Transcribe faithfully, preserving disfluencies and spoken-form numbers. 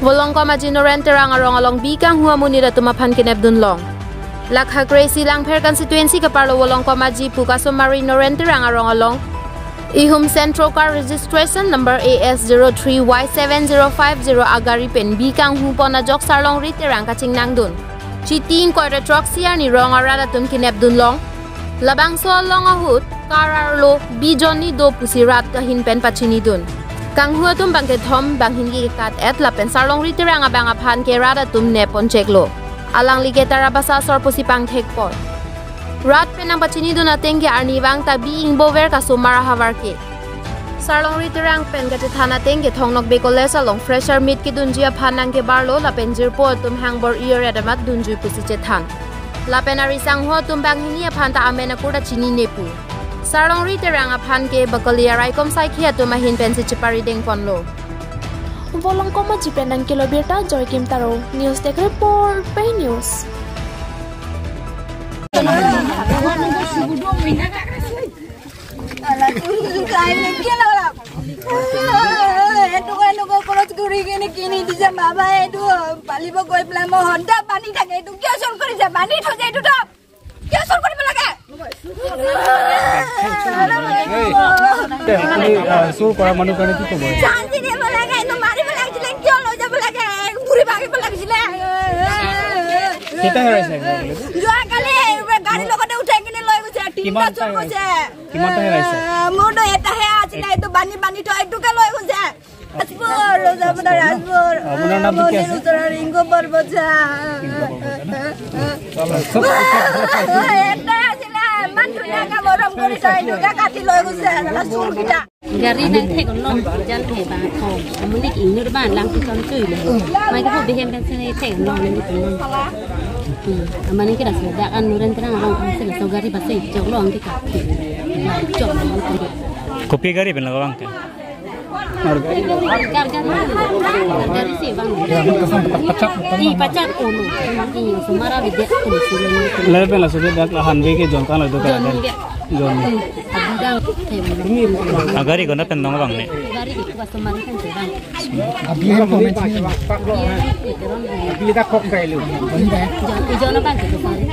Volongkom Aji Noren Terang arong along bi kanghu amonit atum aphan kenepdun long. Lakha kre-isi Langpher constituency keparlo Volongkom Aji pu kasomari Noren Terang arong along ihum Santro car registration number A S zero three Y seven zero five zero agari pen bi kanghu pon ajok Sarlongri Terang kachingnangdun. Chiti ingkoi ra throksi arni rong arat atum kenepdun long. Labangso along ahut car arlo bi jonni do pusi rat ahin pen pachinidun. Kanghu atum bangkethom banghin ke kat-et lapen Sarlongri Terang abang aphan ke rat atum nep pon cheklo. Alangli ke Tarabasa asor pusi pangthek pon. Rat pen nangpachinidun ateng ke arnivang ta bi ingbover kasomar ahavar ke. Sarlongri Terang pen kachethan ateng ke Thong Nokbe College along fresher meet kedunji aphan nangkebarlo lapen jirpo atum hangbor-i aret amat dunjui pusi chethan. Lapen ari sangho atum banghini aphan ta amen akur ta chinine pu. Sarlongri Terang aphan ke Bakali araikom saikhi atum ahin pensi chepari dengponlo. Volongkom Aji pen nangkelo birta Joykim Taro, News Desk Report, Pei News. এইটো এনেকুৱা খৰচ কৰি কিনে কিনি দিছে বাবা, এইটো পালিব গৈ পেলাই মই সদায় পানী থাকে, এইটো কিয় চুৰ কৰিছে? পানী থৈছে এইটো তো, কিয় চুৰ কৰিব লাগে? আপুনি, আহ, চুৰ কৰা মানুহ কাৰণে কি ক'ব? শাস্তি দিব লাগে, এইটো মাৰিব লাগিছিলে, কিয় লৈ যাব লাগে? গুৰি ভাঙিব লাগিছিলে। কেতিয়া হেৰাইছে? যোৱাকালি গাড়ীৰ লগতে উঠাই কিনে লৈ গৈছে, তিনিটা কিমানটা চুৰ হেৰাইছে? কৰিছে। কিমানটা হেৰাইছে? আহ, মোৰতো এটাহে আছিলে, এইটো বান্ধি বান্ধি থৈ এইটোকে লৈ গৈছে। ৰাজপুৰ, ৰজাপৰা ৰাজপুৰ। আপোনাৰ নামটো কি আছে? মন্দিৰ ওচৰৰ ৰিংকু বৰবজা। ৰিংকু বৰবজা ন? এটা আছিলে, ইমান ধুনীয়াকে মৰম কৰিছে, এইটোকে কাটি লৈ গৈছে, চুৰকেইটা। Gari nangthek-olo, jan thek ba thong. Amonit ingnir ba lang tu kam chui le. Mai ko behem pen sene thek-olo ni tu. Hmm. Amani kira so dak an Noren Terang abang kan sene so gari ba se choklo ang kita. Chok. Kopi gari pen labang ke? Gar gari. Gar gari si bang. Pacak. I pacak ono. I sumara bide. Lebe la so dak la hanbe ke jon kan la do ka. Jon. Jon. Abidang. Ah, gari ko na pen dong bang ne? Gari ko ba sumara kan se bang. Abidang ko men sini. Abidang kok kai lu. Jon, jon bang ke sumara.